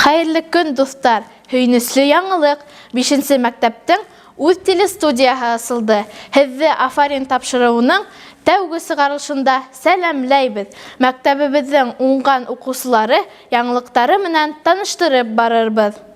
Хәйерле көн, дуҫтар! Һөйөнөслө яңылыҡ! Бишенсе мәктәптең үҙ телестудияһы асылды. Һеҙҙе Афарин тапшырыуының тәүге сығарылышында сәләмләйбеҙ. Мәктәбебеҙҙең уңған уҡыусылары яңылыҡтары менән таныштырып барырбыҙ.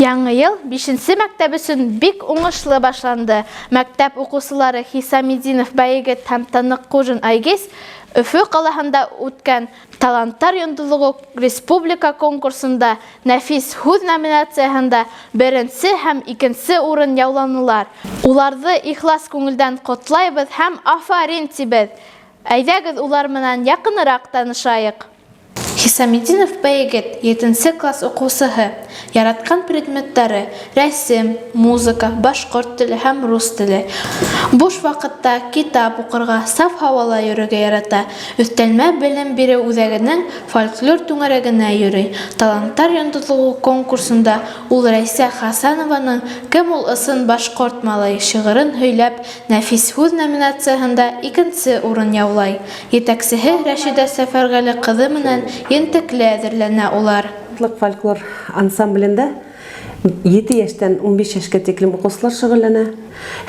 Яңы ел бишенсе мәктәп өсөн бик уңышлы башланды. Мәктәп уҡыусылары Хисаметдинов Байегет һәм Таныҡҡужин Айгиз Өфө ҡалаһында үткән Таланттар йондоҙлоғо республика конкурсында Нәфис һүҙ номинацияһында беренсе һәм икенсе урын яуланылар. Уларҙы ихлас күңелдән ҡотлайбыҙ һәм афарин тибеҙ! Әйҙәгеҙ улар менән яҡыныраҡ танышайыҡ. Хисаметдинов Бәйегет, етенсе класс уҡыусыһы. Яратҡан предметтары, рәсем, музыка, башҡорт теле һәм рус теле. Буш ваҡытта китап уҡырға, саф һауала йөрөргә ярата. Өҫтәлмә белем биреү үҙәгенең фольклор түңәрәгенә йөрөй. Таланттар йондоҙлоғо конкурсында ул Рәйсә Хәсәнованың Кем ул ысын башҡорт малае шиғырын һөйләп, Нәфис һүҙ номинацияһында икенсе урын яулай. Етәксеһе Рәшидә Сәфәрғәле ҡыҙы менән ентекле әҙерләнә улар. Шатлык фольклор ансамблендә ете яшьтән 15 яшькә тиклем укучылар шөгыльләнә.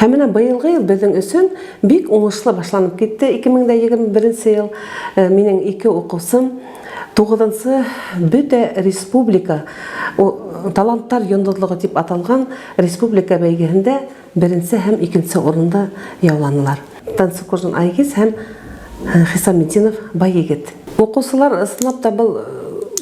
Һәм менә быелгы ел безнең өчен бик уңышлы башланып китте. 2021 ел э, минең ике укучым тугызынчы бөтә республика таланттар йондоҙлоғо дип аталган республика бәйгеһендә Беренсе һәм икенсе урынды яуланылар. Тансыкужин Айгиз һәм Хисаметдинов Байегет. Укучылар ысынлап та был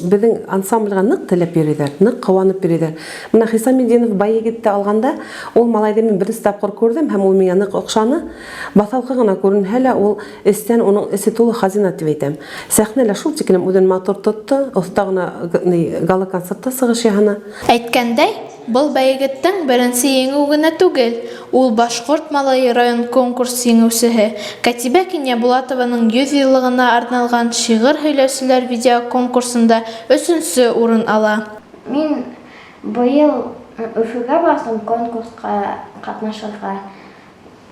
безнең ансамбльгә нык теләп йөриләр, нык куанып йөриләр. Менә Хисаметдинов Байегетте алганда, ул малайны мин беренче тапкыр күрдем һәм ул миңа нык охшаны. Баҫалкы гына күренһә лә, ул эстән уның эсе тулы хазина дип әйтәм. Сәхнәлә шул тиклем үзен матур тотты, оста гына гала-концертта чыгыш яһаны. Әйткәндәй, Был Бәйегеттең беренсе еңеүе генә түгел, ул Башкорт малае район конкурс еңеүсеһе, Кәтибә Киньябулатованың 100 еллыгына арналган шигырь һөйләүселәр видеоконкурсында өченче урын ала. Мин быел Өфөгә бардым конкурска катнашырга.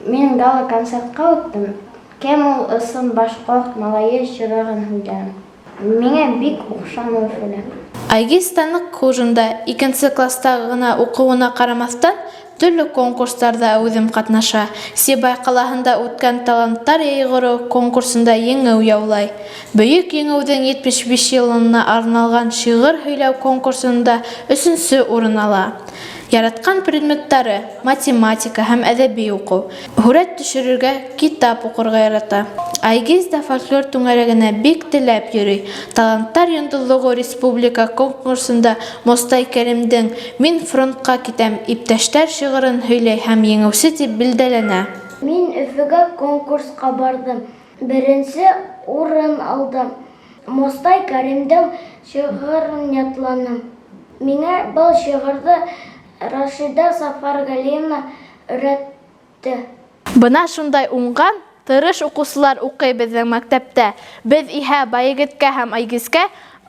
Мин гала-концертка үттем. Кем ул ысын башкорт малае шигырен һөйләдем. Миңа бик охшаны Өфөлә. Айгиз Танык-Кужин да икенче класста гына укуына карамастан, төрле конкурсларда әүҙем катнаша. Сибай ҡалаһында үткән Таланттар йәйғоро конкурсында еңеү яулай. Бөйөк Еңеүҙең 75 йылына арналған шиғыр һөйләү конкурсында өсөнсө урын ала. Яратҡан предметтары, математика һәм әҙәби уҡыу. Һүрәт төшөрөргә, китап уҡырға ярата. Айгиз дә фольклор түңәрәгенә бик теләп йөрөй. Таланттар йондоҙлоғо республика конкурсында Мостай Кәримдең Мин фронтка китәм, иптәштәр шиғырын һөйләй һәм еңеүсе дип билдәләнә. Мин Өфөгә конкурска бардым. Беренче урын алдым. Мостай Кәримдең шиғырын ятланым. Миңа был шиғырҙы Рашида Сафаргалиевна өйрәтте. Бына шундай уңган, тырыш укучылар укый безнең мәктәптә. Без иһә Байегеткә һәм Айгизгә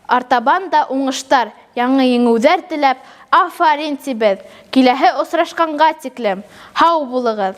артабан да уңыштар, яңы еңүҙәр теләп, афарин тибеҙ! Киләһе осрашҡанға тиклем, һау булығыҙ!